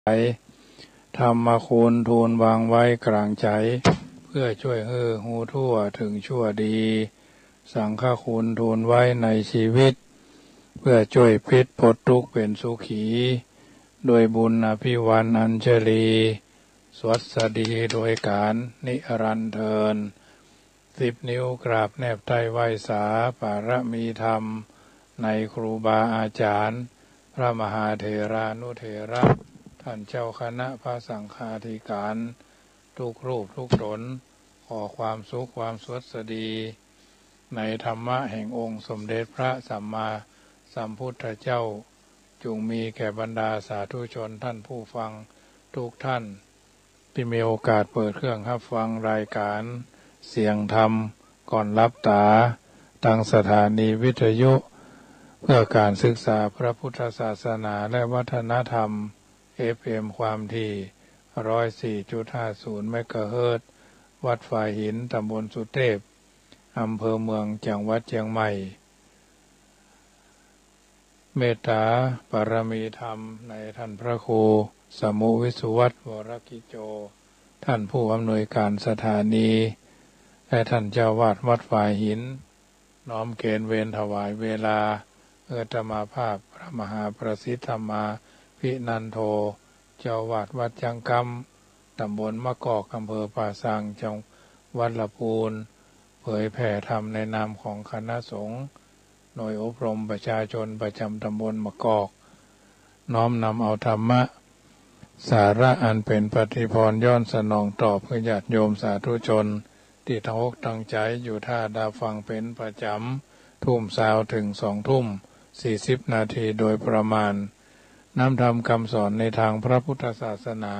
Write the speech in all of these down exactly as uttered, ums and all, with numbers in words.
ธรรมคุณทูลวางไว้กลางใจ๋ เพื่อจ้วยหื้อฮู้ทั่วเถิงชั่วดี สังฆคุณทูลไว้ในชีวิต เพื่อจ้วยปิดป๊นตุ๊กข์เป๋นสุขี ด้วยบุญอภิวาทอัญชลี สวัสดีโดยกาลนิรันดร์เทอญ สิบนิ้วกราบแนบใต้ไหว้สาปารมีธรรม ในครูบาอาจ๋ารย์ พระมหาเถรานุเถระ ท่านเจ้าคณะพระสังฆาธิการ ทุกรูปทุกต๋น ขอความสุขความสวัสดี ในธรรมะแห่งองค์สมเด็จพระสัมมาสัมพุทธเจ้า จุ่งมีแก่บรรดาสาธุชนท่านผู้ฟังทุกท่าน ตี้มีโอกาสเปิดเครื่องฮับฟังรายก๋านเสียงธรรมก่อนหลับต๋า ตางสถานีวิทยุเพื่อก๋านศึกษาพระพุทธศาสนาและวัฒนธรรม เอฟเอ็ม ความถี่ ร้อยสี่จุดห้าศูนย์ เมกะเฮิรตซ์ วัดฝายหิน ต๋ำบลสุเตพ อำเภอเมือง จังหวัดเจียงใหม่ เมตต๋าปารมีธรรมในท่านพระครูสมุห์ วิศวัฒน์ วรกิจโจ ท่านผู้อำนวยการสถานี และท่านเจ้าอาวาสวัดฝายหิน น้อมเกณฑ์เวรถวายเวลา เอื้ออาตมาภาพพระมหาประสิทธิ์ธรรมาภินันโท เจ้าอาวาสวัดจั๊งก๊ำ ต๋ำบลมะกอก อำเภอป่าซาง จังหวัดละปูน เผยแผ่ธรรมในนามของคณะสงฆ์ หน่วยอบรมประชาชนประจ๋ำต๋ำบลมะกอก น้อมนำเอาธรรมะ สาระอันเป๋นปฏิภาณย้อนสนองตอบหื้อญาติโยมสาธุชน ตี้ตั้งอกตั้งใจ๋อยู่ท่าดาฟังเป๋นประจ๋ำ ทุ่มซาวเถิงสองทุ่มสี่สิบนาทีโดยประมาณ น้ำธรรมคำสอนในตางพระพุทธศาสนา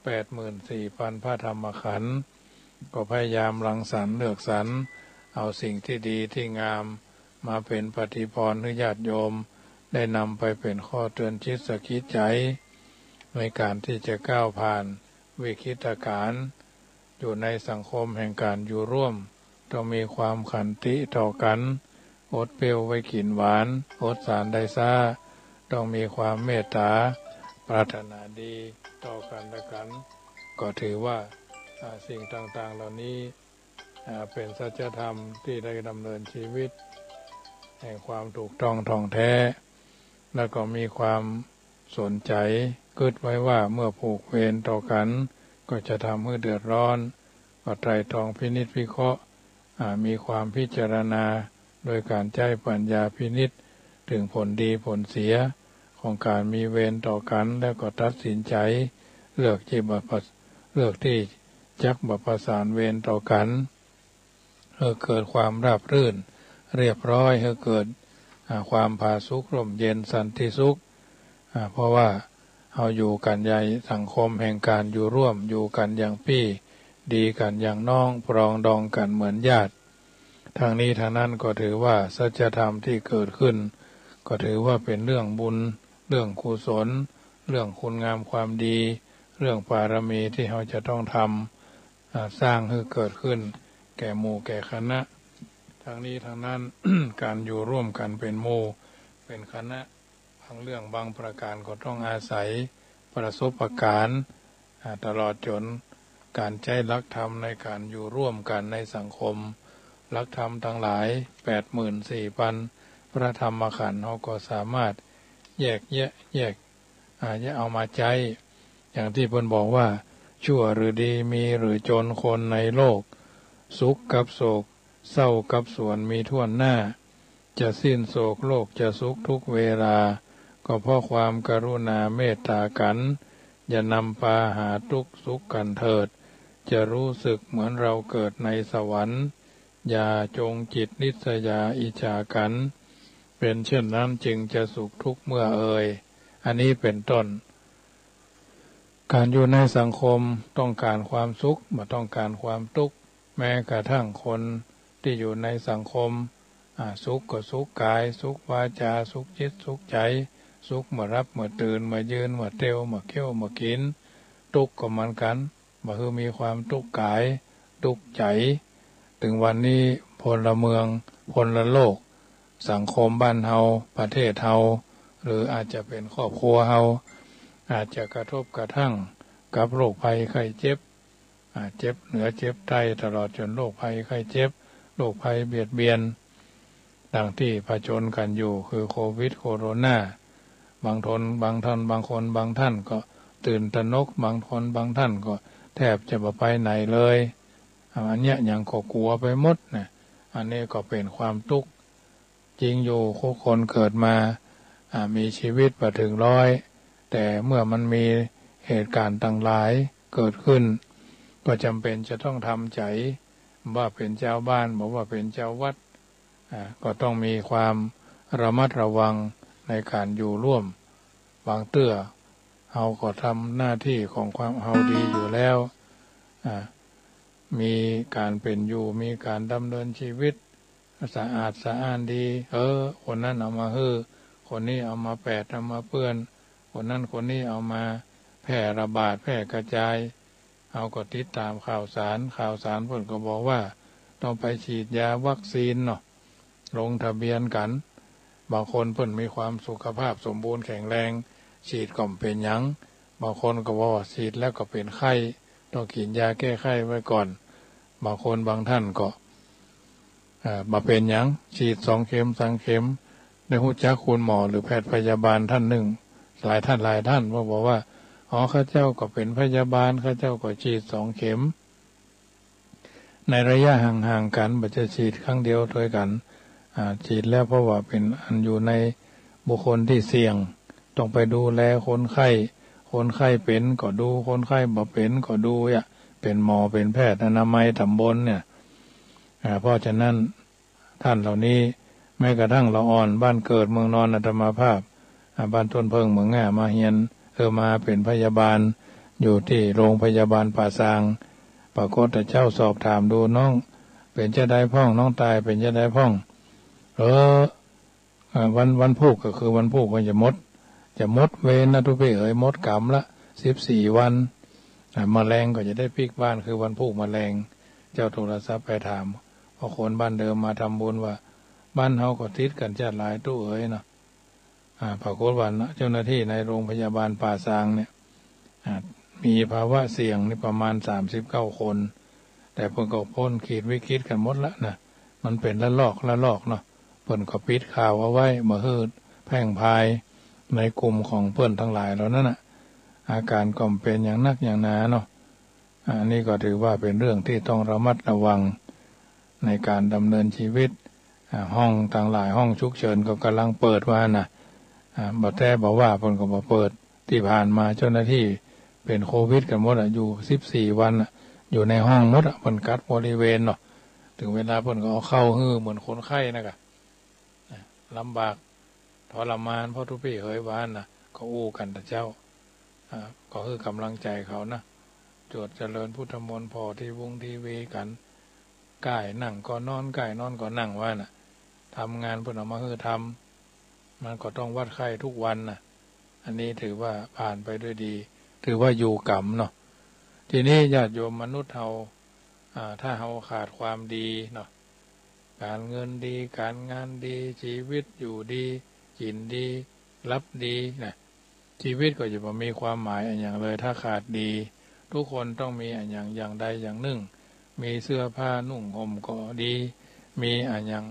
แปดหมื่นสี่พันพระธรรมขันธ์ ก็พยายามรังสรรค์เลือกสรร เอาสิ่งตี้ดีตี้งาม มาเป๋นปฏิภาณหื้อญาติโยม ได้นำไปเป๋นข้อเตือนจิตสะกิดใจ๋ ในก๋านตี้จะก้าวผ่านวิกฤตก๋ารณ์ อยู่ในสังคมแห่งก๋านอยู่ร่วม ต้องมีความขันติต่อกั๋น อดเปรี้ยวไว้กิ๋นหวาน อดสารได้ซ้า ต้องมีความเมตต๋า ปรารถนาดีต่อกั๋นและกั๋น ก็ถือว่า อ่า สิ่งต่างๆ เหล่านี้ อ่า เป๋นสัจธรรมตี้ได้ดำเนินชีวิต แห่งความถูกต้องถ่องแท้ แล้วก็มีความสนใจ๋ กึ๊ดไว้ว่าเมื่อผูกเวรต่อกั๋น ก็จะทำหื้อเดือดร้อน ก็ไตร่ตรองพินิจพิเคราะห์ อ่า มีความพิจารณา โดยก๋านใจ๊ปัญญาพินิจ เถิงผลดีผลเสีย ของก๋านมีเวรต่อกั๋น แล้วก็ตัดสินใจ๋ เลือกตี้บ่ประ- เลือกตี้จักบ่ประสานเวรต่อกั๋น หื้อเกิดความราบรื่นเรียบร้อย หื้อเกิด อ่า ความผาสุกร่มเย็นสันติสุข อ่า เพราะว่าเฮาอยู่กั๋นในสังคมแห่งก๋านอยู่ร่วม อยู่กั๋นอย่างปี้ ดีกั๋นอย่างน้อง ปรองดองกั๋นเหมือนญาติ ทั้งนี้ทั้งนั้นก็ถือว่าสัจธรรมตี้เกิดขึ้น ก็ถือว่าเป๋นเรื่องบุญ เรื่องกุศล เรื่องคุณงามความดี เรื่องปารมีตี้เฮาจะต้องทำ อ่า สร้างหื้อเกิดขึ้น แก่หมู่แก่คณะ ทั้งนี้ทั้งนั้น ก๋านอยู่ร่วมกั๋นเป๋นหมู่เป๋นคณะ บางเรื่องบางประก๋านก็ต้องอาศัยประสบก๋ารณ์ อ่า ตลอดจ๋นก๋านใจ๊หลักธรรมในก๋านอยู่ร่วมกั๋นในสังคม หลักธรรมตังหลาย แปดหมื่นสี่พันพระธรรมขันธ์ เฮาก็สามารถแยกแยะ แยก อ่า แยกเอามาใจ๊ อย่างตี้เปิ้นบอกว่า ชั่วหรือดี มีหรือจนคนในโลก สุขกับโศก เศร้ากับสวนมีถ้วนหน้า จะสิ้นโศกโลกจะสุขทุกเวลา ก็เพราะความกรุณาเมตต๋ากั๋น อย่านำปาหาตุ๊กข์สุขกั๋นเถิด จะรู้สึกเหมือนเราเกิดในสวรรค์ อย่าจงจิตริษยาอิจฉากั๋น เป๋นเช่นนั้นจึงจะสุขทุกเมื่อเอย อันนี้เป๋นต้น ก๋านอยู่ในสังคมต้องก๋านความสุข บ่ต้องก๋านความตุ๊กข์ แม้กระทั่งคนตี้อยู่ในสังคม อ่า สุขก็สุขก๋าย สุขวาจา สุขจิต สุขใจ๋ สุขเมื่อหลับ เมื่อตื่น เมื่อยืน เมื่อเตียว เมื่อเคี้ยว เมื่อกิ๋น ตุ๊กข์ก็เหมือนกั๋น บ่หื้อมีความตุ๊กข์ก๋าย ตุ๊กข์ใจ๋ เถิงวันนี้พลเมือง พลโลก สังคมบ้านเฮา ประเทศเฮา หรืออาจจะเป๋นครอบครัวเฮา อาจจะกระทบกระทั่งกับโรคภัยไข้เจ็บ อ่า เจ็บเหนือเจ็บใต้ ตลอดจนโรคภัยไข้เจ็บ โรคภัยเบียดเบียน ดังตี้ผจญกั๋นอยู่ คือโควิดโคโรนา บางทน บางท่าน บางคน บางท่านก็ตื่นตระหนก บางคน บางท่านก็แทบจะบ่ไปไหนเลย อ่า อันเนี้ยหยังก็กั๋วไปหมดนะ อันนี้ก็เป๋นความตุ๊กข์ จริงอยู่ ทุกคนเกิดมา อ่า มีชีวิตบ่เถิงร้อย แต่เมื่อมันมีเหตุก๋ารณ์ตังหลายเกิดขึ้น ก็จ๋ำเป๋นจะต้องทำใจ๋ บ่ว่าเป๋นจาวบ้าน บ่ว่าเป๋นจาววัด อ่า ก็ต้องมีความระมัดระวังในก๋านอยู่ร่วม บางเตื้อเฮาก็ทำหน้าตี้ของความเฮาดีอยู่แล้ว อ่า มีก๋านเป๋นอยู่ มีก๋านดำเนินชีวิต สะอาดสะอ้านดี เออ คนนั้นเอามาหื้อ คนนี้เอามาแปด เอามาเปื้อน คนนั้นคนนี้เอามาแพร่ระบาด แพร่กระจาย เฮาก็ติดต๋ามข่าวสาร ข่าวสารเปิ้นก็บอกว่าต้องไปฉีดยาวัคซีนเนาะ ลงทะเบียนกั๋น บางคนเปิ้นมีความสุขภาพสมบูรณ์แข็งแรง ฉีดก็บ่เป๋นหยัง บางคนก็บอกว่าฉีดแล้วก็เป๋นไข้ ต้องกิ๋นยาแก้ไข้ไว้ก่อน บางคนบางท่านก็ อ่า บ่เป๋นหยัง ฉีดสองเข็มสามเข็ม ได้ฮู้จักคุณหมอหรือแพทย์พยาบาลท่านนึ่ง หลายท่านหลายท่านก็บอกว่า อ๋อ ข้าเจ้าก็เป๋นพยาบาล ข้าเจ้าก็ฉีดสองเข็ม ในระยะห่างๆ กั๋น บ่ใจ้ฉีดครั้งเดียวตวยกั๋น อ่า ฉีดแล้วเพราะว่าเป๋นอันอยู่ในบุคคลตี้เสี่ยง ต้องไปดูแลคนไข้ คนไข้เป๋นก็ดู คนไข้บ่เป๋นก็ดู เยียะ เป๋นหมอ เป๋นแพทย์อนามัยต๋ำบลเนี่ย อ่า เพราะฉะนั้น ท่านเหล่านี้ แม้กระทั่งละอ่อนบ้านเกิดเมืองนอนอาตมาภาพ อ่า บ้านต้นเพิ่งเมืองง่า มาเฮียน เออ มาเป๋นพยาบาล อยู่ตี้โรงพยาบาลป่าซาง ปรากฏว่าเจ้าสอบถามดู น้องเป๋นจาใดพ่อง น้องตายเป๋นจาใดพ่อง เออ อ่า วัน วันพูกก็คือวันพูกมันจะหมด จะหมดเวรนะตุ๊ปี้เอ๋ย หมดก๋รรมละ สิบสี่วัน อ่า แมลงก็จะได้ปิ๊กบ้าน คือวันพูกแมลง เจ้าโทรศัพท์ไปถาม เพราะคนบ้านเดิมมาทำบุญว่า บ้านเฮาก็ติดกั๋นจะหลายตุ๊เอ๋ยเนาะ อ่า ปรากฏว่าเจ้าหน้าตี้ในโรงพยาบาลป่าซางเนี่ย อ่า มีภาวะเสี่ยงนี่ประมาณสามสิบเก้าคน แต่เปิ้นก็พ้นขีดวิกฤตกั๋นหมดละนะ มันเป๋นระลอกระลอกเนาะ เปิ้นก็ปิดข่าวเอาไว้ บ่หื้อแพร่งพรายในกลุ่มของเปิ้นตังหลายเหล่านั้นน่ะ อาก๋ารก็บ่เป๋นอย่างนักอย่างหนาเนาะ อันนี้ก็ถือว่าเป๋นเรื่องตี้ต้องระมัดระวังในก๋านดำเนินชีวิต อ่า ห้องตังหลาย ห้องฉุกเฉินก็ก่ำลังเปิดว่านะ อ่า บ่แต๊บ่ว่าเปิ้นก็บ่เปิด ตี้ผ่านมาเจ้าหน้าตี้เป๋นโควิดกั๋นหมดอะ อยู่สิบสี่วันอะ อยู่ในห้องหมดอะ เปิ้นกั๊กบริเวณเนาะ เถิงเวลาเปิ้นก็เอาเข้าหื้อเหมือนคนไข้นะกะ อ่า ลำบากทรมาน เพราะตุ๊ปี้เอ๋ยว่านะ ก็อู้กั๋นตะเจ้า อ่า ก็หื้อก๋ำลังใจ๋เขานะ จวดเจริญพุทธมนต์ ผ่อทีวงทีวีกั๋น ก้ายนั่งก็นอน ก้ายนอนก็นั่งว่าน่ะ ทำงานเปิ้นเอามาหื้อทำ มันก็ต้องวัดไข้ทุกวันน่ะ อันนี้ถือว่าผ่านไปด้วยดี ถือว่าอยู่ก๋รรมเนาะ ทีนี้ญาติโยมมนุษย์เฮา อ่า ถ้าเฮาขาดความดีเนาะ ก๋านเงินดี ก๋านงานดี ชีวิตอยู่ดี กิ๋นดี หลับดีนะ ชีวิตก็จะบ่มีความหมายอะหยังเลย ถ้าขาดดี ทุกคนต้องมีอะหยังอย่างใดอย่างนึ่ง มีเสื้อผ้านุ่งห่มก็ดี มีอะหยัง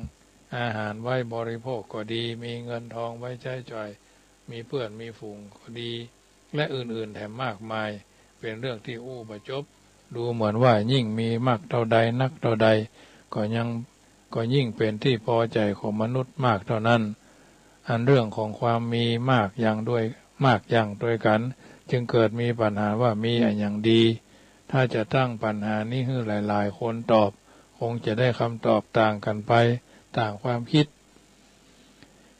อาหารไว้บริโภคก็ดี มีเงินทองไว้ใจ๊จ่าย มีเปื้อนมีฝูงก็ดี และอื่นๆ แถมมากมาย เป๋นเรื่องตี้อู้บ่จบ ดูเหมือนว่ายิ่งมีมากเต้าใดนักเต้าใด ก็ยัง ก็ยิ่งเป๋นตี้ปอใจ๋ของมนุษย์มากเต้านั้น อันเรื่องของความมีมากอย่างด้วย มากอย่างตวยกั๋น จึงเกิดมีปัญหาว่ามีอะหยังดี ถ้าจะตั้งปัญหานี้หื้อหลายๆ คนตอบ คงจะได้กำตอบต่างกั๋นไป ต่างความกึ๊ด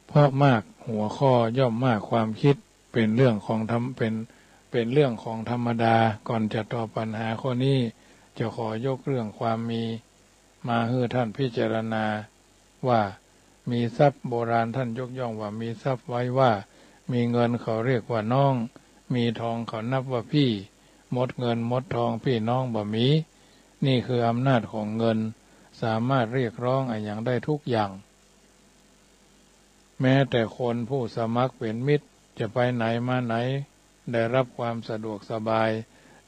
เพราะมากหัวข้อย่อมมากความกึ๊ด เป๋นเรื่องของธรรม เป๋น เป๋นเรื่องของธรรมดา ก่อนจะตอบปัญหาข้อนี้ จะขอยกเรื่องความมี มาหื้อท่านพิจารณาว่า มีทรัพย์ โบราณท่านยกย่องว่า มีทรัพย์ไว้ว่า มีเงินเขาเรียกว่าน้อง มีทองเขานับว่าพี่ หมดเงินหมดทองพี่น้องบ่มี นี่คืออำนาจของเงิน สามารถเรียกร้องอะหยังได้ทุกอย่าง แม้แต่คนผู้สมัครเป๋นมิตร จะไปไหนมาไหน ได้รับความสะดวกสบาย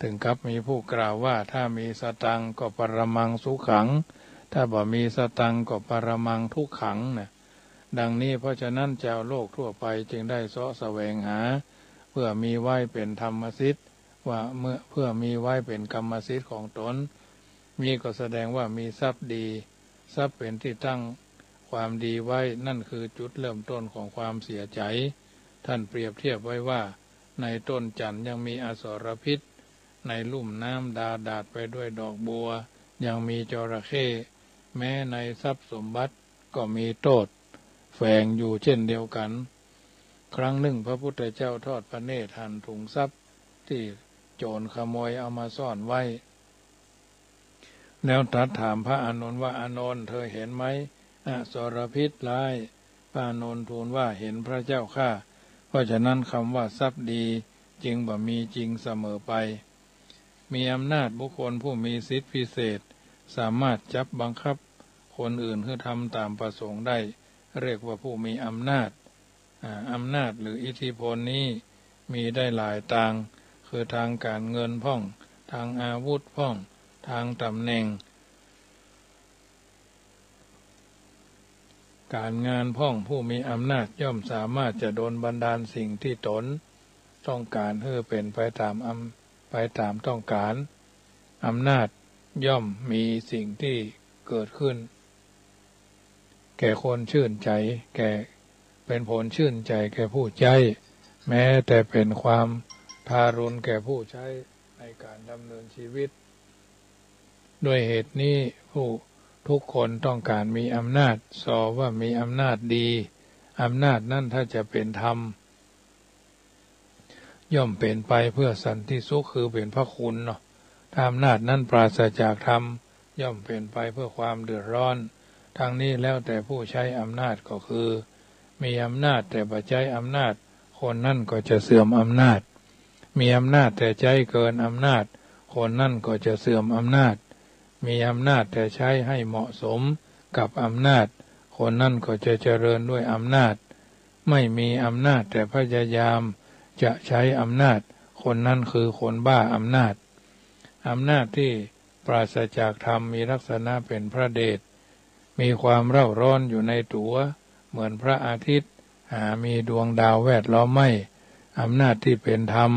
ถึงกับมีผู้กล่าวว่า ถ้ามีสตังค์ก็ปรมังสุขัง ถ้าบ่มีสตังค์ก็ปรมังทุกขังนะ ดังนี้ เพราะฉะนั้น ชาวโลกทั่วไปจึงได้เซาะแสวงหา เพื่อมีไว้เป็นธรรมสิทธิ์ ว่าเมื่อ เพื่อมีไว้เป็นกรรมสิทธิ์ของตน นี้ก็แสดงว่ามีทรัพย์ดี ทรัพย์เป็นที่ตั้งความดีไว้ นั่นคือจุดเริ่มต้นของความเสียใจ ท่านเปรียบเทียบไว้ว่า ในต้นจั่นยังมีอสรพิษ ในลุ่มน้ำดาดาษไปด้วยดอกบัว ยังมีจระเข้ แม้ในทรัพย์สมบัติก็มีโต้ษแฝงอยู่เช่นเดียวกัน ครั้งหนึ่งพระพุทธเจ้าทอดพระเนตรหันถุงทรัพย์ที่โจรขโมยเอามาซ่อนไว้ แล้วตรัสถามพระอานนท์ว่า อานนท์ เธอเห็นไหม อสรพิษร้าย พระอานนท์ทูลว่า เห็นพระเจ้าข้า เพราะฉะนั้นคำว่าทรัพย์ดีจึงบ่มีจริงเสมอไป มีอำนาจบุคคลผู้มีสิทธิพิเศษ สามารถจับบังคับคนอื่นให้ทำตามประสงค์ได้ เรียกว่าผู้มีอำนาจ อ่า อำนาจหรืออิทธิพลนี้มีได้หลายตาง คือทางการเงินพ่อง ทางอาวุธพ่อง ทางตำแหน่งการงานพ่อง ผู้มีอำนาจย่อมสามารถจะดลบันดาลสิ่งที่ตนต้องการให้เป็นไปตามอำ ไปตามต้องการ อำนาจย่อมมีสิ่งที่เกิดขึ้น แก่คนชื่นใจ แก่ เป็นผลชื่นใจแก่ผู้ใช้ แม้แต่เป็นความทารุณแก่ผู้ใช้ในการดำเนินชีวิต ด้วยเหตุนี้ผู้ทุกคนต้องการมีอำนาจ ซอว่ามีอำนาจดี อำนาจนั้นถ้าจะเป็นธรรม ย่อมเป็นไปเพื่อสันติสุข คือเป็นพระคุณเนาะ ถ้าอำนาจนั้นปราศจากธรรม ย่อมเป็นไปเพื่อความเดือดร้อน ทั้งนี้แล้วแต่ผู้ใช้อำนาจก็คือ มีอำนาจแต่บ่ใช้อำนาจ คนนั้นก็จะเสื่อมอำนาจ มีอำนาจแต่ใช้เกินอำนาจ คนนั้นก็จะเสื่อมอำนาจ มีอำนาจแต่ใช้ให้เหมาะสมกับอำนาจ คนนั้นก็จะเจริญด้วยอำนาจ ไม่มีอำนาจแต่พยายามจะใช้อำนาจ คนนั้นคือคนบ้าอำนาจ อำนาจที่ปราศจากธรรมมีลักษณะเป็นพระเดช มีความเร่าร้อนอยู่ในตั๋ว เหมือนพระอาทิตย์ หามีดวงดาวแวดล้อมไม่ อำนาจที่เป็นธรรม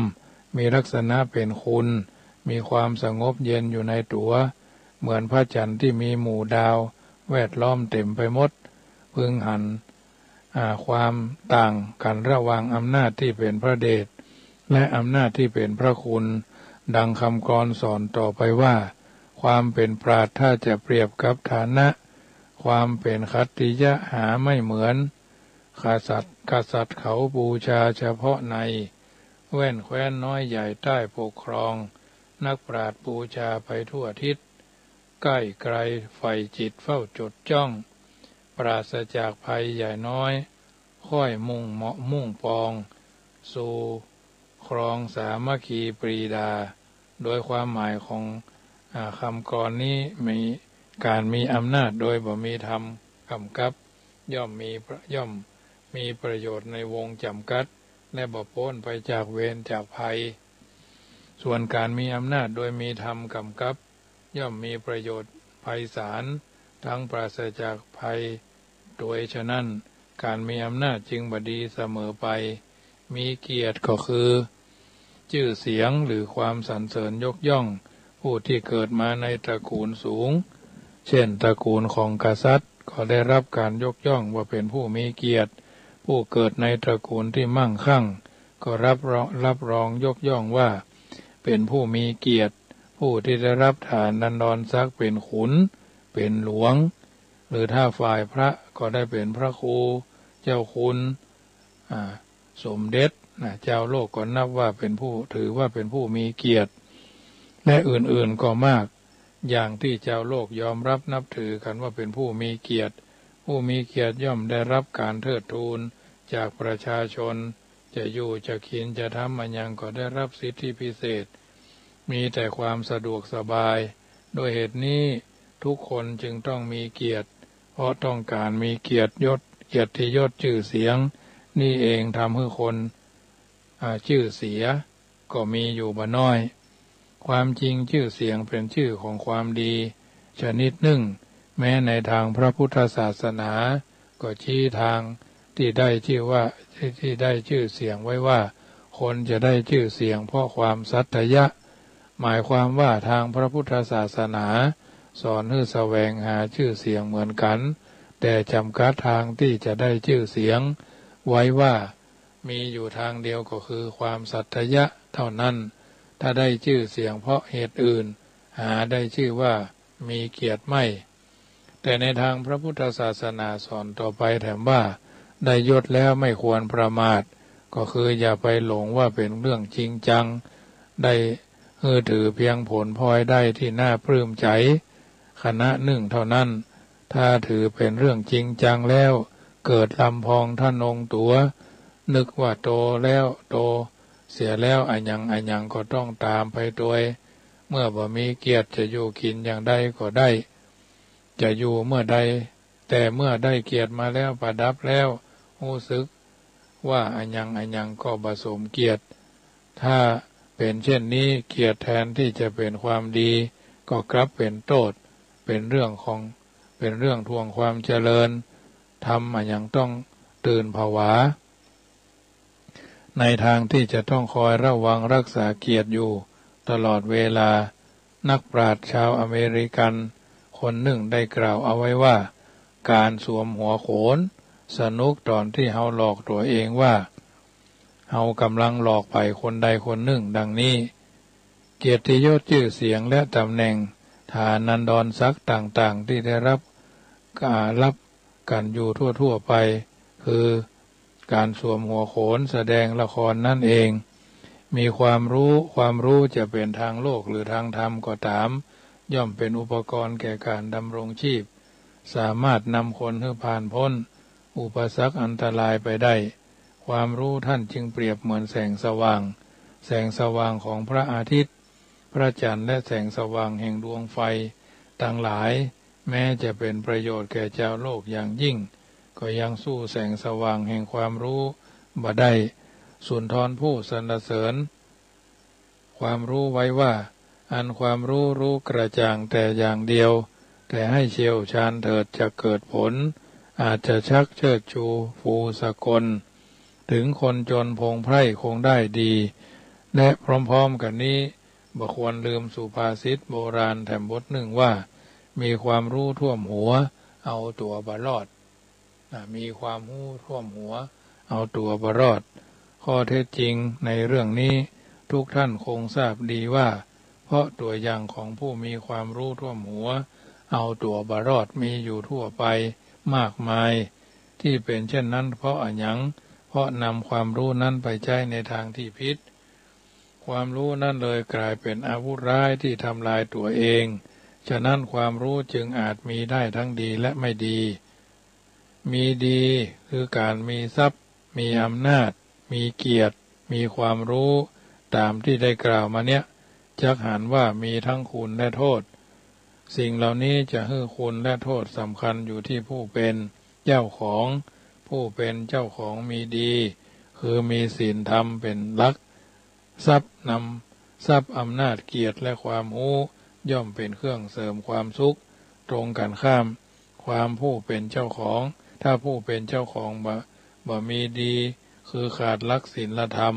มีลักษณะเป็นคุณ มีความสงบเย็นอยู่ในตั๋ว เหมือนพระจันทร์ที่มีหมู่ดาวแวดล้อมเต็มไปหมด พึงหัน อ่า ความต่างกันระหว่างอำนาจที่เป็นพระเดช และอำนาจที่เป็นพระคุณ ดังคำกลอนสอนต่อไปว่า ความเป็นปราชญ์ถ้าจะเปรียบกับฐานะ ความเป็นขัตติยะหาไม่เหมือน กษัตริย์ กษัตริย์เขาบูชาเฉพาะใน แว่นแคว้นน้อยใหญ่ใต้ปกครอง นักปราชญ์บูชาไปทั่วทิศ ใกล้ไกลใฝ่จิตเฝ้าจดจ้อง ปราศจากภัยใหญ่น้อย ค่อยมุ่งเหมาะมุ่งปอง สู่ครองสามัคคีปรีดา โดยความหมายของ อ่า คำกลอนนี้มีการมีอำนาจโดยบ่มีธรรมกำกับ ย่อมมีประ ย่อมมีประโยชน์ในวงจำกัด และบ่พ้นไปจากเวรจากภัย ส่วนการมีอำนาจโดยมีธรรมกำกับ ย่อมมีประโยชน์ไพศาล ทั้งปราศจากภัย โดยฉะนั้น การมีอำนาจจึงบ่ดีเสมอไป มีเกียรติก็คือ ชื่อเสียงหรือความสรรเสริญยกย่อง ผู้ที่เกิดมาในตระกูลสูง เช่น ตระกูลของกษัตริย์ ก็ได้รับการยกย่องว่าเป็นผู้มีเกียรติ ผู้เกิดในตระกูลที่มั่งคั่ง ก็รับรอง รับรองยกย่องว่าเป็นผู้มีเกียรติ ผู้ที่ได้รับฐานันดรศักดิ์เป็นขุน เป็นหลวง หรือถ้าฝ่ายพระก็ได้เป็นพระครู เจ้าคุณ อ่า สมเด็จนะ ชาวโลกก็นับว่าเป็นผู้ ถือว่าเป็นผู้มีเกียรติ และอื่นๆก็มาก อย่างที่ชาวโลกยอมรับนับถือกันว่าเป็นผู้มีเกียรติ ผู้มีเกียรติย่อมได้รับการเทิดทูนจากประชาชน จะอยู่จะกินจะทำอะหยังก็ได้รับสิทธิพิเศษ มีแต่ความสะดวกสบาย ด้วยเหตุนี้ทุกคนจึงต้องมีเกียรติ เพราะต้องการมีเกียรติยศ เกียรติยศชื่อเสียง นี่เองทำให้คน อ่า ชื่อเสีย ก็มีอยู่บ่น้อย ความจริงจื้อเสียงเป๋นจื้อของความดีชนิดนึ่ง แม้ในตางพระพุทธศาสนาก็ชี้ตางตี้ได้จื้อว่า ตี้ได้จื้อเสียงไว้ว่า คนจะได้จื้อเสียงเพราะความสัตยะ หมายความว่าตางพระพุทธศาสนาสอนหื้อแสวงหาจื้อเสียงเหมือนกั๋น แต่จ๋ำกัดตางตี้จะได้จื้อเสียงไว้ว่า มีอยู่ตางเดียวก็คือความสัตยะเต้านั้น ถ้าได้จื้อเสียงเพราะเหตุอื่น หาได้จื้อว่ามีเกียรติไม่ แต่ในตางพระพุทธศาสนาสอนต่อไปแถมว่า ได้ยศแล้วไม่ควรประมาท ก็คืออย่าไปหลงว่าเป๋นเรื่องจริงจัง ได้หื้อถือเพียงผลพลอยได้ตี้น่าปลื้มใจ๋ ขณะนึ่งเต้านั้น ถ้าถือเป๋นเรื่องจริงจังแล้ว เกิดลำพองทะนงตั๋ว นึกว่าโตแล้ว โตเสียแล้ว อะหยังอะหยังก็ต้องต๋ามไปตวย เมื่อบ่มีเกียรติจะอยู่กิ๋นอย่างใดก็ได้ จะอยู่เมื่อใด แต่เมื่อได้เกียรติมาแล้วประดับแล้ว ฮู้สึกว่าอะหยังอะหยังก็บ่สมเกียรติ ถ้าเป๋นเช่นนี้ เกียรติแทนตี้จะเป๋นความดี ก็กลับเป๋นโต้ษ เป๋นเรื่องของ เป๋นเรื่องถ่วงความเจริญ ทำอะหยังต้องตื่นผวา ในตางตี้จะต้องคอยระวังรักษาเกียรติอยู่ตลอดเวลา นักปราชญ์ชาวอเมริกันคนนึ่งได้กล่าวเอาไว้ว่า ก๋านสวมหัวโขนสนุกต๋อนตี้เฮาหลอกตั๋วเองว่า เฮากำลังหลอกใผคนใดคนนึ่ง ดังนี้ เกียรติยศจื้อเสียงและต๋ำแหน่ง ฐานันดรศักดิ์ต่างๆ ตี้ได้รับ ก๋า รับกั๋นอยู่ทั่วๆ ไป คือก๋านสวมหัวโขนแสดงละครนั้นเอง มีความรู้ ความรู้จะเป๋นตางโลกหรือตางธรรมก็ต๋าม ย่อมเป๋นอุปกรณ์แก่ก๋านดำรงชีพ สามารถนำคนหื้อผ่านป๊นอุปสรรคอันตรายไปได้ ความรู้นั้นจึงเปรียบเหมือนแสงสว่าง แสงสว่างของพระอาทิตย์ พระจันทร์ และแสงสว่างแห่งดวงไฟตังหลาย แม้จะเป๋นประโยชน์แก่จาวโลกอย่างยิ่ง ก็ยังสู้แสงสว่างแห่งความรู้บ่ได้ สุนทรภู่สรรเสริญความรู้ไว้ว่า อันความรู้รู้กระจ่างแต่อย่างเดียว แต่ให้เชี่ยวชาญเถิดจะเกิดผล อาจจะชักเชิดชูฟูสกล ถึงคนจนพงไพร่คงได้ดี และพร้อมๆ กั๋นนี้ บ่ควรลืมสุภาษิตโบราณแถมบทนึ่งว่า มีความรู้ท่วมหัว เอาตั๋วบ่รอด นะ มีความฮู้ท่วมหัว เอาตั๋วบ่รอด ข้อเท็จจริงในเรื่องนี้ ทุกท่านคงทราบดีว่า เพราะตั๋วอย่างของผู้มีความรู้ท่วมหัว เอาตั๋วบ่รอดมีอยู่ทั่วไปมากมาย ตี้เป๋นเช่นนั้นเพราะอะหยัง เพราะนำความรู้นั้นไปใจ๊ในตางตี้ผิด ความรู้นั้นเลยก๋ายเป๋นอาวุธร้ายตี้ทำลายตั๋วเอง ฉะนั้นความรู้จึงอาจมีได้ทั้งดีและไม่ดี มีดีคือก๋านมีทรัพย์ มีอำนาจ มีเกียรติ มีความรู้ ต๋ามตี้ได้กล่าวมาเนี้ย จักหันว่ามีทั้งคุณและโต้ษ สิ่งเหล่านี้จะหื้อคุณและโต้ษสำคัญอยู่ตี้ผู้เป๋นเจ้าของ ผู้เป๋นเจ้าของมีดี คือมีศีลธรรมเป๋นหลัก ทรัพย์นำ ทรัพย์อำนาจเกียรติและความฮู้ ย่อมเป๋นเครื่องเสริมความสุข ตรงกั๋นข้าม ความผู้เป๋นเจ้าของ ถ้าผู้เป๋นเจ้าของบ่ บ่มีดี คือขาดหลักศีลธรรม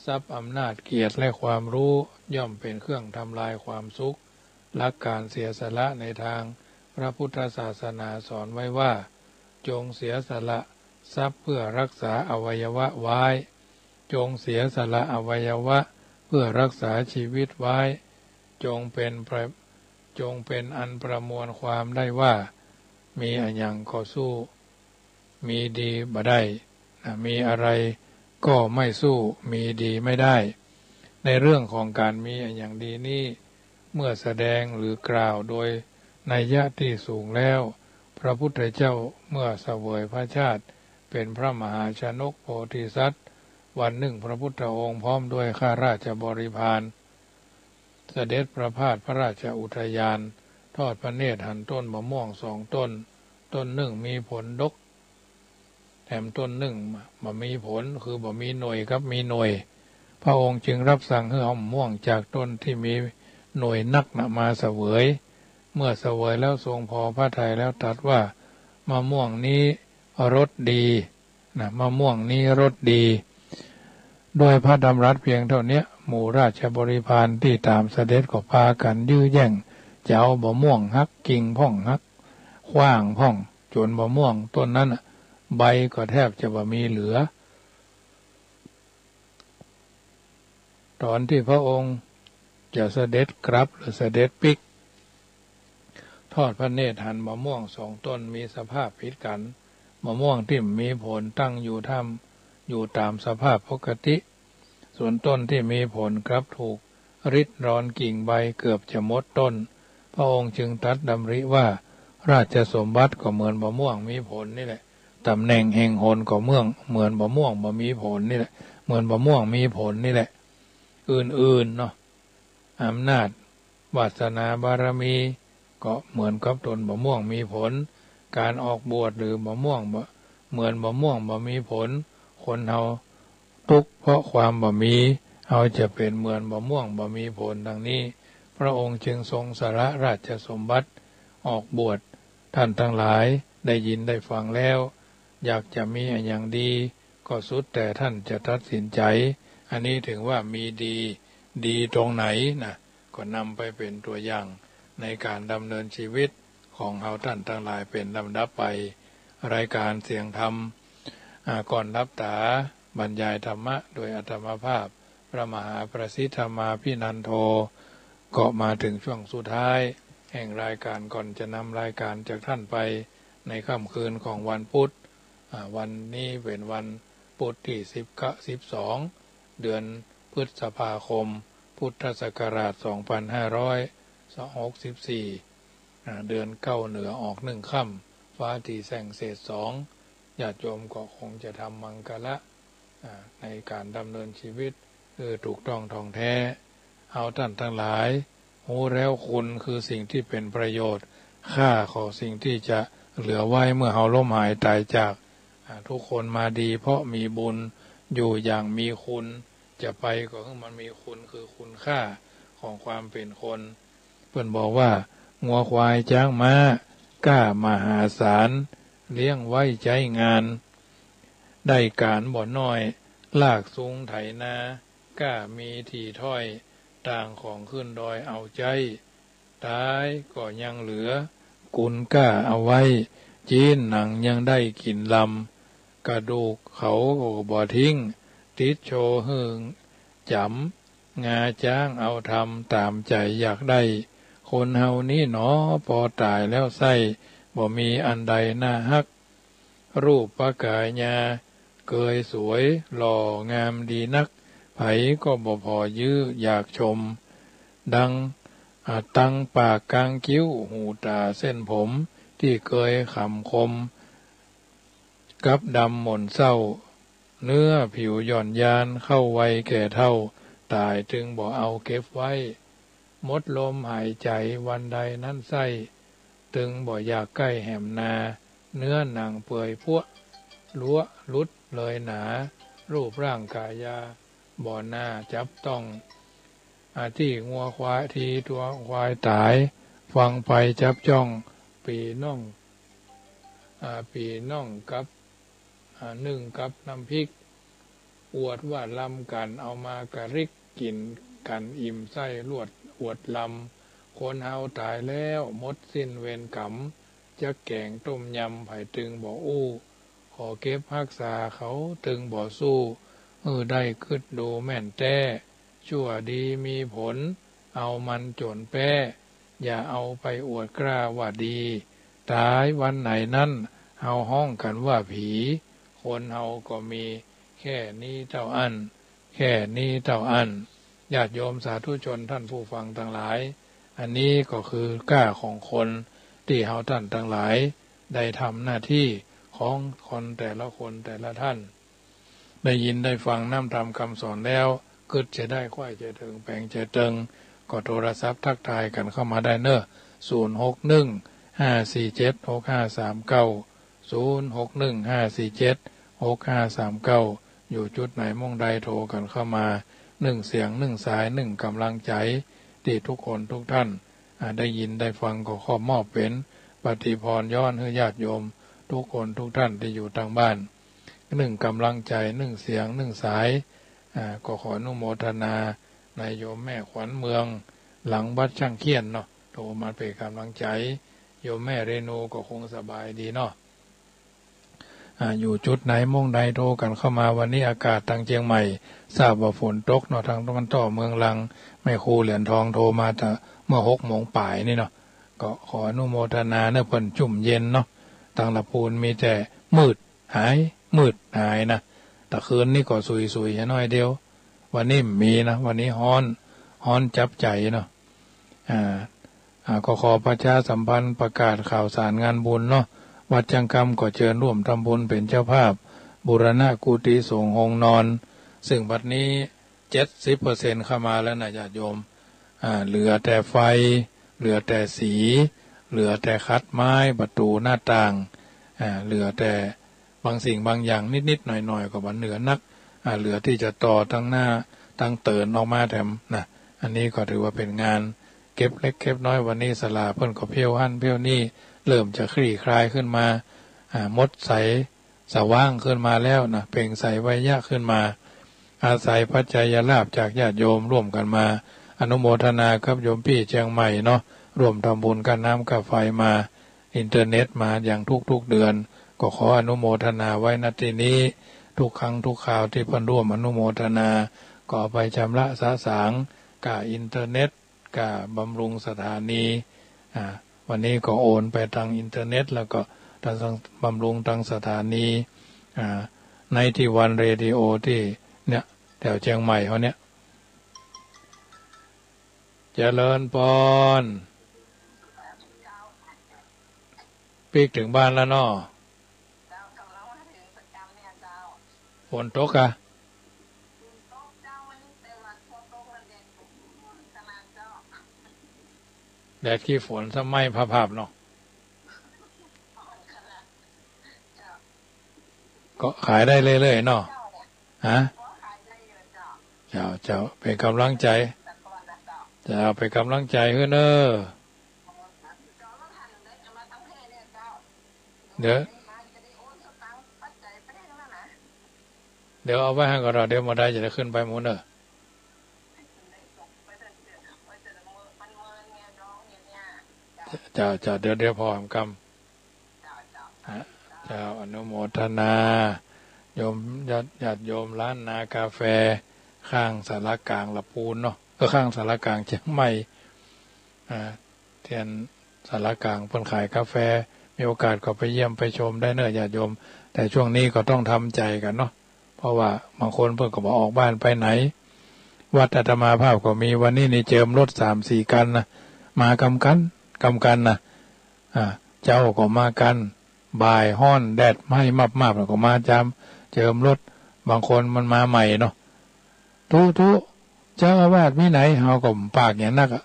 ทรัพย์อำนาจเกียรติและความรู้ ย่อมเป๋นเครื่องทำลายความสุข หลักก๋านเสียสละในตางพระพุทธศาสนาสอนไว้ว่า จงเสียสละทรัพย์เพื่อรักษาอวัยวะไว้ จงเสียสละอวัยวะเพื่อรักษาชีวิตไว้ จงเป๋นประ จงเป๋นอันประมวลความได้ว่า มีอะหยังก็สู้มีดีบ่ได้ นะ มีอะไรก็ไม่สู้มีดีไม่ได้ ในเรื่องของก๋านมีอะหยังดีนี้ เมื่อแสดงหรือกล่าวโดยนัยยะตี้สูงแล้ว พระพุทธเจ้าเมื่อเสวยพระชาติเป๋นพระมหาชนกโพธิสัตว์ วันนึ่งพระพุทธองค์พร้อมด้วยข้าราชบริพาร เสด็จประพาสพระราชอุทยาน ทอดพระเนตรหันต้นมะม่วงสองต้น ต้นนึ่งมีผลดก แถมต้นนึ่งบ่มีผล คือบ่มีหน่วยกับมีหน่วย พระองค์จึงรับสั่งหื้อเอามะม่วงจากต้นตี้มีหน่วยนักนะมาเสวย เมื่อเสวยแล้วทรงพอพระทัยแล้วตรัสว่า มะม่วงนี้รสดี นะ มะม่วงนี้รสดี ด้วยพระดำรัสเพียงเต้าเนี้ย หมู่ราชบริพารตี้ต๋ามเสด็จก็ปากั๋นยื้อแย่ง จะเอาบ่าม่วงหัก กิ่งพ่องหัก ขว้างพ่อง จ๋นบ่าม่วงต้นนั้นน่ะ ใบก็แทบจะบ่มีเหลือ ต๋อนตี้พระองค์จะเสด็จกลับหรือเสด็จปิ๊ก ทอดพระเนตรหันบ่าม่วงสองต้นมีสภาพผิดกั๋น บ่าม่วงตี้มีผลตั้งอยู่ต๋าม อยู่ต๋ามสภาพปกติ ส่วนต้นตี้มีผลกลับถูกริดรอนกิ่งใบเกือบจะหมดต้น พระองค์จึงตรัสดำริว่า ราชสมบัติก็เหมือนบ่าม่วงมีผลนี่แหละ ต๋ำแหน่งแห่งหนก็เมือง เหมือนบ่าม่วงบ่มีผลนี่แหละ เหมือนบ่าม่วงมีผลนี่แหละ อื่นๆ เนาะ อำนาจวาสนาบารมี ก็เหมือนกับต้นบ่าม่วงมีผล ก๋านออกบวชหรือบ่าม่วงบ่ เหมือนบ่าม่วงบ่มีผล คนเฮาตุ๊กข์เพราะความบ่มี เฮาจะเป๋นเหมือนบ่าม่วงบ่มีผลดังนี้ พระองค์จึงทรงสละราชสมบัติออกบวช ท่านตังหลายได้ยินได้ฟังแล้ว อยากจะมีอะหยังดี ก็สุดแต่ท่านจะตัดสินใจ๋ อันนี้ถือว่ามีดี ดีตรงไหนนะ ก็นำไปเป๋นตั๋วอย่างในก๋านดำเนินชีวิตของเฮาต้านตังหลายเป๋นลำดับไป รายก๋านเสียงธรรม อ่า ก่อนหลับต๋า บรรยายธรรมะโดยอาตมาภาพ พระมหาประสิทธธรรมาภินันโท ก็มาเถิงช่วงสุดท้ายแห่งรายก๋าน ก่อนจะนำรายก๋านจากท่านไปในค่ำคืนของวันพุธ อ่า วันนี้เป๋นวันพุธตี้สิบเก้า สิบสอง เดือนพฤษภาคม พุทธศักราช สองพันห้าร้อยหกสิบสี่ อ่า เดือนเก้าเหนือออกหนึ่งค่ำ ฟ้าตี้แส่งเศษสอง ญาติโยมก็คงจะทำมังคละ อ่า ในก๋านดำเนินชีวิต คือถูกต้องถ่องแท้ เฮาต้านตังหลาย ฮู้แล้วคุณคือสิ่งตี้เป๋นประโยชน์ ค่าของสิ่งตี้จะเหลือไว้เมื่อเฮาล้มหายต๋ายจาก อ่า ทุกคนมาดีเพราะมีบุญ อยู่อย่างมีคุณ จะไปก็หื้อมันมีคุณ คือคุณค่าของความเป๋นคน เปิ้นบอกว่า งัวควายจ๊างม้า กล้ามหาศาล เลี้ยงไว้ใจ๊งาน ได้ก๋านบ่น้อย ลากซุงไถนา กล้ามีถี่ถ้อย ต่างของขึ้นดอยเอาใจ๊ ต๋ายก็ยังเหลือ กุนกล้าเอาไว้ จี๊นหนังยังได้กิ๋นลำ กระดูกเขาก็บ่ทิ้ง ติดโชว์หื้อจ๋ำ งาจ๊างเอาทำต๋ามใจ๋อยากได้ คนเฮานี้หนอ ปอต๋ายแล้วไส้ บ่มีอันใดน่าฮัก รูปกายาเกยสวย หล่องามดีนัก ใผก็บ่ผ่อยื้ออยากชม ดัง อ่า ตังปากกางคิ้ว หูต๋าเส้นผม ตี้เกยขำคม กับดำหม่นเศร้า เนื้อผิวหย่อนยาน เข้าวัยแก่เฒ่า ต๋ายตึงบ่เอาเก็บไว้ หมดลมหายใจ๋วันใดนั้นไส้ ตึงบ่อยากใก้แหมนา เนื้อหนังเปื่อยพั้ว ลัวหลุดเลยหนา รูปร่างกายา บ่น่าจับต้อง อาตี้งัวควาย ตี้ตัวควายต๋าย ฟังไปจับจ้อง ปี้น้อง อ่า ปี้น้องกับ อ่า นึ่งกับน้ำพริก อวดว่าลำกั๋น เอามากะริกกิ๋นกั๋นอิ่มไส้ลวด อวดลำ คนเฮาต๋ายแล้วหมดสิ้นเวรกรรม จักแก๋งต้มยำ ใผตึงบ่อู้ ขอเก็บฮักษา เขาตึงบ่สู้ หื้อได้กึ๊ดดูแม่นแต๊ ชั่วดีมีผล เอามันจ๋นแป๊ อย่าเอาไปอวดกล้าว่าดี ต๋ายวันไหนนั้น เฮาฮ้องกั๋นว่าผี คนเฮาก็มีแค่นี้เต้าอั้น แค่นี้เต้าอั้น ญาติโยมสาธุชนท่านผู้ฟังตังหลาย อันนี้ก็คือก้าของคน ตี้เฮาต้านตังหลาย ได้ทำหน้าตี้ของคนแต่ละคนแต่ละท่าน ได้ยินได้ฟังน้ำธรรมคำสอนแล้ว กึ๊ดจะได้ ใค่จะเถิง แป๋งจะเติง ก็โทรศัพท์ทักทายกั๋นเข้ามาได้เน่อ ศูนย์หกหนึ่ง ห้าสี่เจ็ด หกห้าสามเก้า ศูนย์หกหนึ่ง ห้าสี่เจ็ด หกห้าสามเก้า อยู่จุดไหนม่องใดโทรกั๋นเข้ามา นึ่งเสียงนึ่งสายนึ่งก๋ำลังใจ๋ ตี้ทุกคนทุกท่าน อ่า ได้ยินได้ฟังก็ขอมอบเป๋นปฏิภาณย้อนหื้อญาติโยมทุกคนทุกท่านตี้อยู่ตางบ้าน นึ่งก๋ำลังใจ๋นึ่งเสียงนึ่งสาย อ่า ก็ขออนุโมทนาในโยมแม่ขวัญเมืองหลังวัดช่างเขี้ยนเนาะ โทรมาเป๋นก๋ำลังใจ๋ โยมแม่เรนูก็คงสบายดีเนาะ อ่า อยู่จุดไหนมุมใดโทรกั๋นเข้ามา วันนี้อากาศตางเจียงใหม่ ทราบว่าฝนตกเนาะ ตางตะวันตกเมืองลัง แม่ครูเหรียญทองโทรมาแต่เมื่อหกโมงป๋ายนี่เนาะ ก็ขออนุโมทนาเนาะ เปิ้นจุ่มเย็นเนาะ ตางละปูนมีแต่มืดหาย มืดหายนะ ตะคืนนี้ก็สุยๆ หน้อยเดียว วันนี้มีนะ วันนี้ฮ้อน ฮ้อนจับใจ๋เนาะ อ่า อ่า ก็ขอประชาสัมพันธ์ประกาศข่าวสารงานบุญเนาะ วัดจังกำก็เจิญร่วมทำบุญเป๋นเจ้าภาพ บูรณะกุฏิสงฆ์โฮงนอน ซึ่งบัดนี้เจ็ดสิบเปอร์เซ็นต์เข้ามาแล้วนะญาติโยม อ่า เหลือแต่ไฟ เหลือแต่สี เหลือแต่ขัดไม้ ประตู๋หน้าต่าง อ่า เหลือแต่ บางสิ่งบางอย่างนิดๆ หน่อยๆ ก็บ่เหลือนัก อ่า เหลือตี้จะต่อตางหน้าตางเติ่นออกมาแถมนะ อันนี้ก็ถือว่าเป๋นงานเก็บเล็กเก็บน้อย วันนี้ศาลาเปิ้นก็เพี้ยวหั้นเพี้ยวนี่ เริ่มจะคลี่คลายขึ้นมา อ่า มดใสสว่างขึ้นมาแล้วนะ เปล่งใสไวยะขึ้นมา อาศัยปัจจัยลาภจากญาติโยมร่วมกั๋นมา อนุโมทนากับโยมปี้เจียงใหม่เนาะ ร่วมทำบุญค่าน้ำค่าไฟมา อินเทอร์เน็ตมาอย่างทุกๆ เดือน ก็ขออนุโมทนาไว้ ณ ตี้นี้ ทุกครั้งทุกคราวตี้เปิ้นร่วมอนุโมทนา ก็เอาไปชำระสะสาง ก้าอินเทอร์เน็ต ก้าบำรุงสถานี อ่า วันนี้ก็โอนไปตางอินเทอร์เน็ต แล้วก็ตางบำรุงตางสถานี อ่า ไนตี้วันเรดิโอตี้เนี่ย แถวเจียงใหม่เฮาเนี่ย เจริญปอน ปิ๊กเถิงบ้านแล้วเนาะ ฝนตกอะ แดดขี้ฝนซ้ำไหม้ผาบๆ เนาะ ก็ขายได้เรื่อยๆ เนาะ ฮะ เจ้า เจ้า เป๋นก๋ำลังใจ๋ เจ้า เป๋นก๋ำลังใจ๋หื้อเน่อ เดี๋ยว เดี๋ยวเอาไว้หั้นก่อนเนาะ เดี๋ยวบ่ได้จะได้ขึ้นไปหมู่เน่อ เจ้า เจ้า เดี๋ยว เดี๋ยวผ่อแหมกำ ฮะ เจ้า อนุโมทนา โยม ญาติ ญาติโยมร้านนากาแฟ ข้างศาลากลางละปูนเนาะ เออ ข้างศาลากลางเจียงใหม่ อ่า เตี้ยศาลากลางเปิ้นขายกาแฟ มีโอกาสก็ไปเยี่ยมไปชมได้เน่อญาติโยม แต่ช่วงนี้ก็ต้องทำใจ๋กั๋นเนาะ เพราะว่าบางคนเปิ้นก็บ่ออกบ้านไปไหน วัดอาตมาภาพก็มี วันนี้นี่เจิมรถสามสี่คันนะ มากำกั๋น กำกั๋นนะ อ่า เจ๊าก็มากั๋น บ่ายฮ้อนแดดไหม้มับๆ แล้วก็มาจำ เจิมรถ บางคนมันมาใหม่เนาะ ตุ๊ ตุ๊ เจ้าอาวาสมีไหน เฮาก็ปากอย่างนักอะ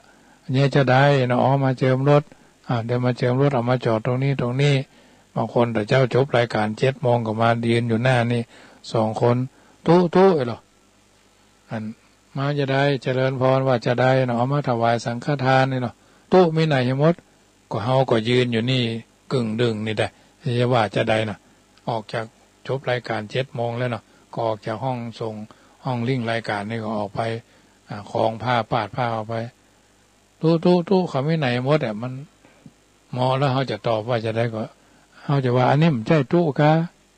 เนี่ยจะได้เนาะ อ๋อ มาเจิมรถ อ่า เดี๋ยวมาเจิมรถ เอามาจอดตรงนี้ ตรงนี้ บางคนแต่เจ๊าจบรายการเจ็ดโมงก็มายืนอยู่หน้านี่สองคน ตุ๊ ตุ๊ เอ้ยเหรอ อัน มาจะได้ เจริญพร ว่าจะได้เนาะ เอามาถวายสังฆทานนี่เนาะ ตุ๊ มีไหนให้หมด ก็เฮาก็ยืนอยู่นี่กึ่งดึงนี่แหละ จะว่าจะได้นะ ออกจากจบรายการเจ็ดโมงแล้วเนาะ ก็ออกจากห้องส่ง ห้องลิงก์รายการนี่ก็ออกไป อ่า ของผ้าปาดผ้าออกไป ตุ๊ ตุ๊ ตุ๊ เขามีไหนหมดอะ มันเหมาะแล้วเฮาจะตอบว่าจะได้ก็ เฮาจะว่า อันนี้มันใจ้ตุ๊กา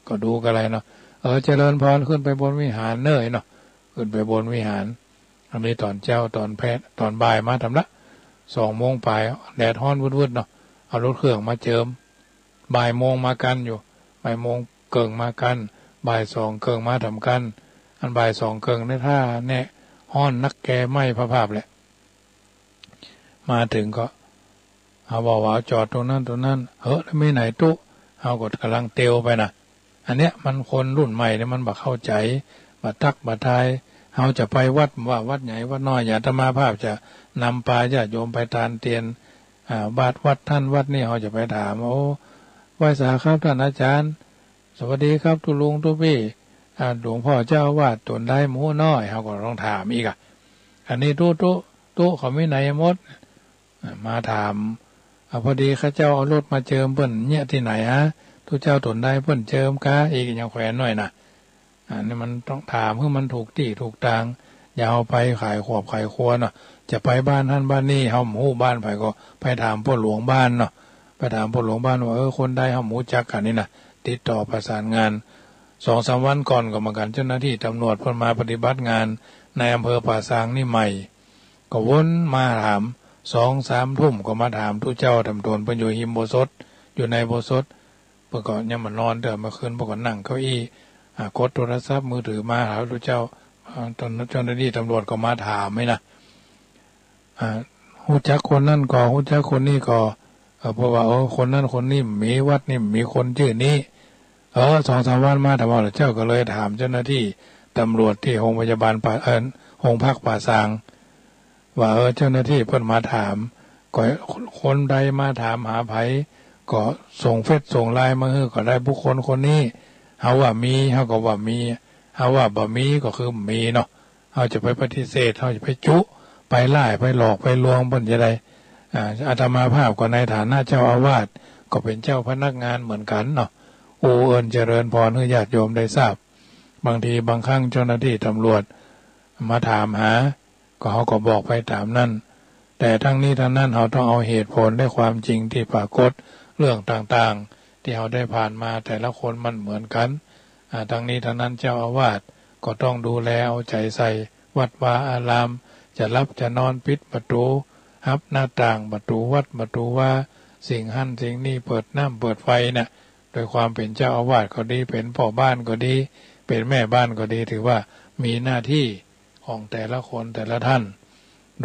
ก็ดูกะไรเนาะ เออ เจริญพร ขึ้นไปบนวิหารเน่อเนาะ ขึ้นไปบนวิหาร อันนี้ต๋อนเจ๊า ต๋อนแพะ ต๋อนบ่ายมาทำละ สองโมงป๋าย แดดฮ้อนวืดๆ เนาะ เอารถเครื่องมาเจิม บ่ายโมงมากั๋นอยู่ บ่ายโมงเกิ่งมากั๋น บ่ายสองเกิ่งมาทำกั๋น อันบ่ายสองเกิ่งนี่ถ้าแน่ฮ้อนนักแกไหม้ผาบๆ แหละ มาเถิงก็ เฮาบอกว่าเอาจอดตรงนั้นตรงนั้น เฮ้อ แล้วมีไหนตุ๊ เฮาก็ก่ำลังเตียวไปนะ อันเนี้ยมันคนรุ่นใหม่เนี่ยมันบ่เข้าใจ๋ บ่ตักบ่ทาย เฮาจะไปวัดว่าวัดใหญ่วัดน้อย อาตมาภาพจะนำปาญาติโยมไปตานเตียน อ่า บาดวัดนั้นวัดนี้ เฮาจะไปถาม โอ้ ไหว้สาครับต้านอาจ๋ารย์ สวัสดีครับตุ๊ลุงตุ๊ปี้ อ่า หลวงพ่อเจ้าอาวาสต๋นใดหมู่น้อย เฮาก็ต้องถามอีกอะ อันนี้ตุ๊ ตุ๊ ตุ๊ เขามีไหนหมด อ่า มาถาม อ่า พอดีข้าเจ้าเอารถมาเจิม เปิ้นเยียะตี้ไหนฮะ ตุ๊เจ้าต๋นใดเปิ้นเจิมกา อีกอย่างแขวนหน่อยนะ อันนี้มันต้องถามหื้อมันถูกตี้ถูกตาง อย่าเอาไปขายขวบขายครัวเนาะ จะไปบ้านหั้นบ้านนี้ เฮาบ่ฮู้บ้านใผก็ไปถามป้อหลวงบ้านเนาะ ไปถามป้อหลวงบ้านว่า เออ คนใดเฮาบ่ฮู้จักกั๋นนี่นะ ติดต่อประสานงาน สองสามวันก่อนก็เหมือนกั๋น เจ้าหน้าตี้ตำรวจเปิ้นมาปฏิบัติงานในอำเภอป่าซางนี่ใหม่ ก็วนมาถาม สองสามทุ่มก็มาถามตุ๊เจ้าต๋ามต๋น เปิ้นอยู่ฮิมโบสถ์ อยู่ในโบสถ์ เปิ้นก็ยังบ่นอนเตื้อ เมื่อคืนเปิ้นก็นั่งเก้าอี้ อ่า กดโทรศัพท์มือถือมาหาตุ๊เจ้า อ่า ต๋อนเจ้าหน้าตี้ตำรวจก็มาถามนี่นะ อ่า ฮู้จักคนนั้นก่อ ฮู้จักคนนี้ก่อ เออ เพราะว่า เออ คนนั้นคนนี้มี วัดนี้มีคนจื้อนี้ เออ สองสามวันมาถามว่า เจ้าก็เลยถามเจ้าหน้าตี้ตำรวจตี้โฮงพยาบาลป่า เออ โฮงพักป่าซาง ว่า เออ เจ้าหน้าตี้เปิ้นมาถาม ก็คนใดมาถามหาใผ ก็ส่งเฟซส่งไลน์มาหื้อก็ได้ บุคคลคนนี้ เฮาว่ามี เฮาก็ว่ามี เฮาว่าบ่มี ก็คือบ่มีเนาะ เฮาจะไปปฏิเสธ เฮาจะไปจุ ไปล่าย ไปหลอก ไปลวงเปิ้นจะใด อ่า อาตมาภาพก็ในฐานะเจ้าอาวาส ก็เป๋นเจ้าพนักงานเหมือนกั๋นเนาะ อู้เอิ้นเจริญพรหื้อญาติโยมได้ทราบ บางทีบางครั้งเจ้าหน้าตี้ตำรวจมาถามหา ก็เฮาก็บอกไปต๋ามนั้น แต่ทั้งนี้ทั้งนั้นเฮาต้องเอาเหตุผลและความจริงตี้ปรากฏ เรื่องต่างๆ ตี้เฮาได้ผ่านมาแต่ละคนมันเหมือนกั๋น อ่า ทั้งนี้ทั้งนั้นเจ้าอาวาสก็ต้องดูแลเอาใจ๋ใส่วัดวาอาราม จะหลับจะนอนปิดประตู๋ หับหน้าต่าง ประตู๋วัด ประตู๋วา สิ่งหั้นสิ่งนี้ เปิดน้ำเปิดไฟน่ะ โดยความเป๋นเจ้าอาวาสก็ดี เป๋นป้อบ้านก็ดี เป๋นแม่บ้านก็ดี ถือว่ามีหน้าตี้ของแต่ละคนแต่ละท่าน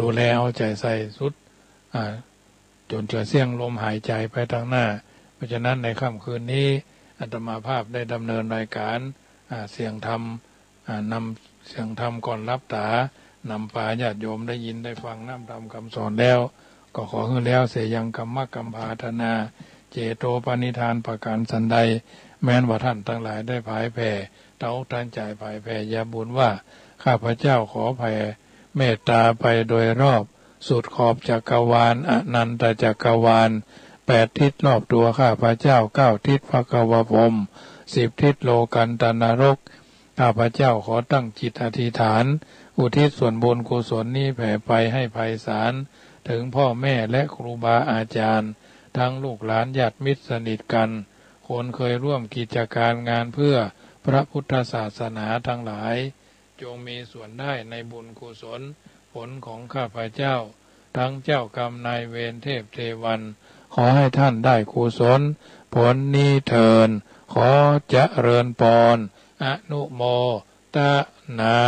ดูแลเอาใจ๋ใส่สุด อ่า จ๋นจะเสี้ยงลมหายใจ๋ไปตางหน้า เพราะฉะนั้นในค่ำคืนนี้ อาตมาภาพได้ดำเนินรายการ อ่า เสียงธรรม อ่า นำเสียงธรรมก่อนหลับต๋า นำปาญาติโยมได้ยินได้ฟังน้ำธรรมคำสอนแล้ว ก็ขอหื้อแล้วเสียยังกัมมะกัมมาราธนา เจโตปณิธานประก๋านสันใด แม้นว่าท่านตังหลายได้ผายแผ่ เต้าตันใจ๋ผายแผ่ญาบุญว่า ข้าพเจ้าขอแผ่เมตต๋าไปโดยรอบ สุดขอบจักรวาล อนันตจักรวาล แปดทิศรอบตั๋วข้าพเจ้า เก้าทิศพระกวพรหม สิบทิศโลกันตนรก ข้าพเจ้าขอตั้งจิตอธิษฐาน อุทิศส่วนบุญกุศลนี้แผ่ไปให้ไพศาล เถิงพ่อแม่และครูบาอาจ๋ารย์ ตังลูกหลานญาติมิตรสนิทกั๋น คนเคยร่วมกิจก๋านงานเพื่อพระพุทธศาสนาตังหลาย จงมีส่วนได้ในบุญกุศลผลของข้าพเจ้า ตังเจ้ากรรมนายเวรเทพเทวัน ขอให้ท่านได้กุศลผลนี้เทอญ ขอเจริญปอน อนุโมตนา